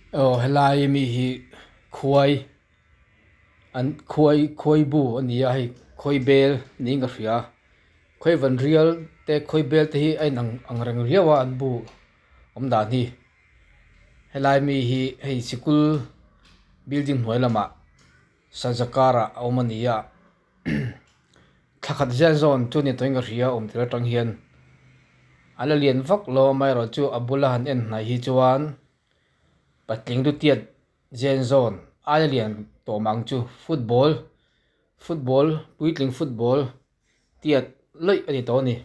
Aw helai ami hi khuai an khuai khuai bu a ni a hei khawi bel niin ka hria khawi van rial te khawi bel te hi a inang ang reng riau a an bu awm dan hi helai mi hi hei sikul building hnuai lamah saza karah a awm a ni a thla khat zel zawn chu ni tawhin ka hria awm tir atang hian a la lian vak lo amaherawh chu a bula han en hnaih hi chuan patling lu tiat zen zawn aia lian tawh mang chu football football puitling football tiat lawih a ni tawh a ni.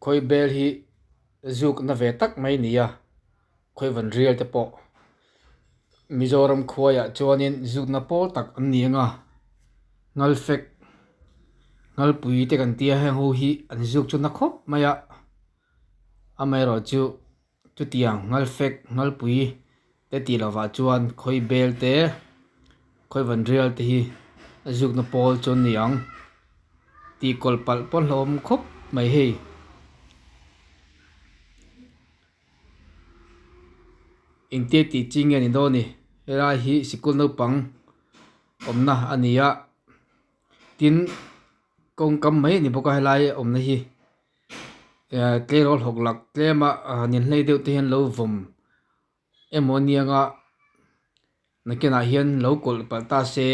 Khawi bel hi zuk na ve tak mai a ni a khawi van rial te pawh Mizoram khuaiah chuanin zuk na pawl tak an ni ang a ngalfek ngalpui te kan tia heng ho hi an zuk chu na khawp mai a amaherawh chu chutiang ngalfek ngalpui te tih lovah chuan khawi bel te khawi van rial te hi a zukna pawl chu an ni ang tih kawlh palh pawh hlauhawm khawp mai hei. Engtia tih chi nge ni dawn ni helai hi sikul naupang awmna a ni a tin kawngkam mai a ni bawk a helai awmna hi. Tleirawl hawk lak tlem a ninhlei deuh te hian lo vawm emaw anianga nakinah hian lo kawlh palh ta se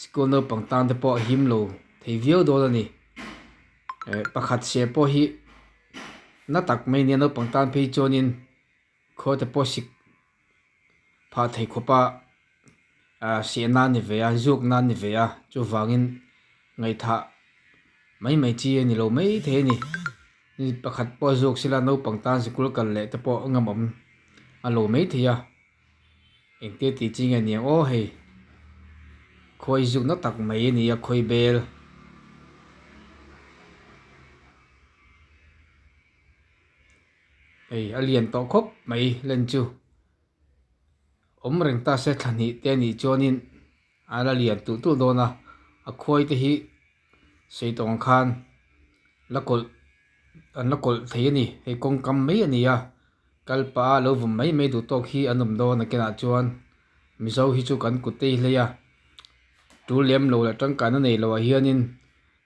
school naupang tan te pawh a him lo thei viau dawn a ni pakhat se pawh hi na tak mai nia naupang tan phei chuanin khaw te pawh sik phah thei khawp a seh nan ni ve a zuk nan ni ve a chuvangin ngaihthah mai mai chi a ni lo mai thei a ni ni pakhat pawh a zuk sela naupang tan sikul kal leh te pawh a ngamawm a lo mai thei a engtia tih chi nge niang aw hei khawi zuk na tak mai a ni a khawi bel. Hei a lian tawh khawp mai len chu awm reng ta se thla hnih te anih chuanin a la lian tulh tulh dawn a a khuai te hi sei tawh ang khan la kawlh an la kawlh thei a ni hei kawngkam mai a ni a kal pah a lo vawm mai mai duh tawk hi an awm dawn a kinah chuan mizo hi chu kan kut te hi hlei a tul lem lo leh tangkaina nei loh ah hianin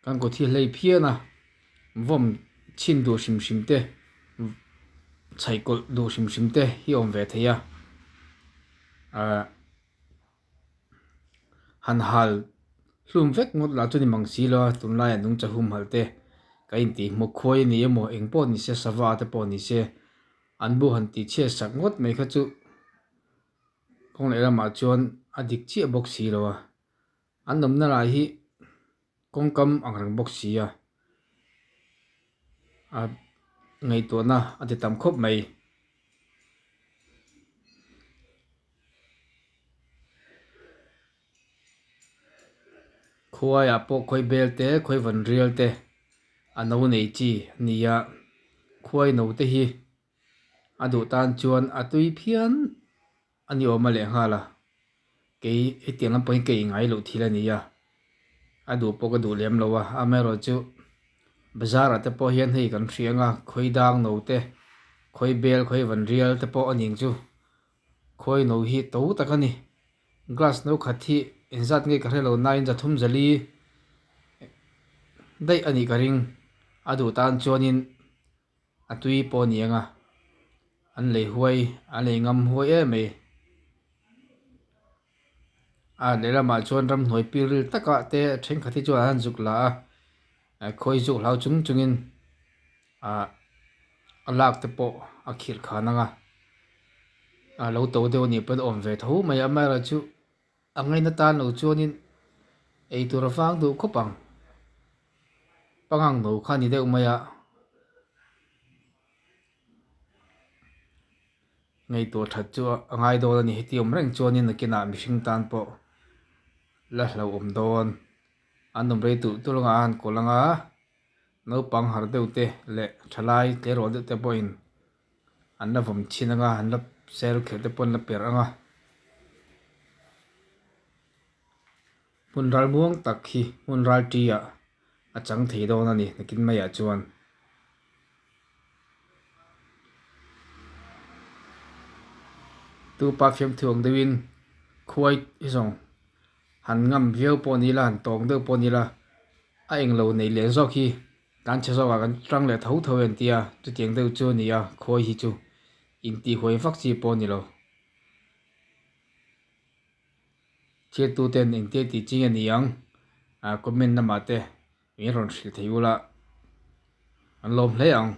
kan kut hi hlei phian a. Vawm chhin duh hrim hrim te chhaih kawlh duh hrim hrim te hi awm ve thei a ahh han hal hlum vek ngawt lah chu ni mang si lo a tunlaiah nungcha humhalh te ka intih hmuh khuai a ni emaw eng pawh ni se sava te pawh ni se an bu han tih chhiat sak ngawt mai kha chu kawng leh lamah chuan a dik chiah bawk si lo a an awmna lah hi. Kawngkam ang reng bawk si a, a ngaihtuahna a ti tam khawp mai. Khuaiah pawh khawi bel te khawi van rial te a no nei chi a ni a, khuai no te hi a duh tan chuan a tui phian a ni awm a lehnghal a. Kei hetiang lam pawh hi ka ingai loh thil a ni a, a duh pawh ka duh lem lo a, amaherawhchu bazar ah te pawh hian hei kan hria ang a, khawi dang no te, khawi bel, khawi van rial te pawh a ning chu, khawi no hi to tak a ni, glass no khat hi engzat nge ka hre lo nain zathum zali daih a nih ka ring, a duh tan chuanin. A tui pawh a ni ang a, an lei huai an lei ngam huai em mai. A lehlamah chuan ramhnuai pilril takah te thenkhat hi chuan an han zuk la a, khawi zuk hlau chung chungin ah a lak te pawh a khirh khan ang a, a lo to deuh a nih pawn a awm ve tho mai a, amaherawhchu a ngaina tan lo chuanin eitur a vang duh khawp ang. Pangang no kha a ni deuh mai a, ngaihtuah that chu a ngai dawn a ni heti awm reng chuanin nakinah mihring tan pawh la hlauhawm dawn an awm rei tulh tulh anga a han kawlh anga naupang harh deuh te leh thalai tleirawl deuh te pawhin an la vawm chhin anga an la ser khelh te pawh an la perh anga. Hmun ral muang tak hi hmun ral ṭi ah a chang thei dawn a ni nakin maiah chuan. Tu pa fiamthu ang deuhin khuai hi zawng han ngam viau pawh ni ila han tawng deuh pawh ni ila a englo neih leh zawk hi kan chhe zawkah kan tang leh tho tho em tia chutiang deuh chu a ni a khuai hi chu intihhuai vak chi pawh a ni lo. Chhiattu ten engtia tih chi nge ni ang ah comment lamah te min rawn hrilh thei ula an lawm hle ang.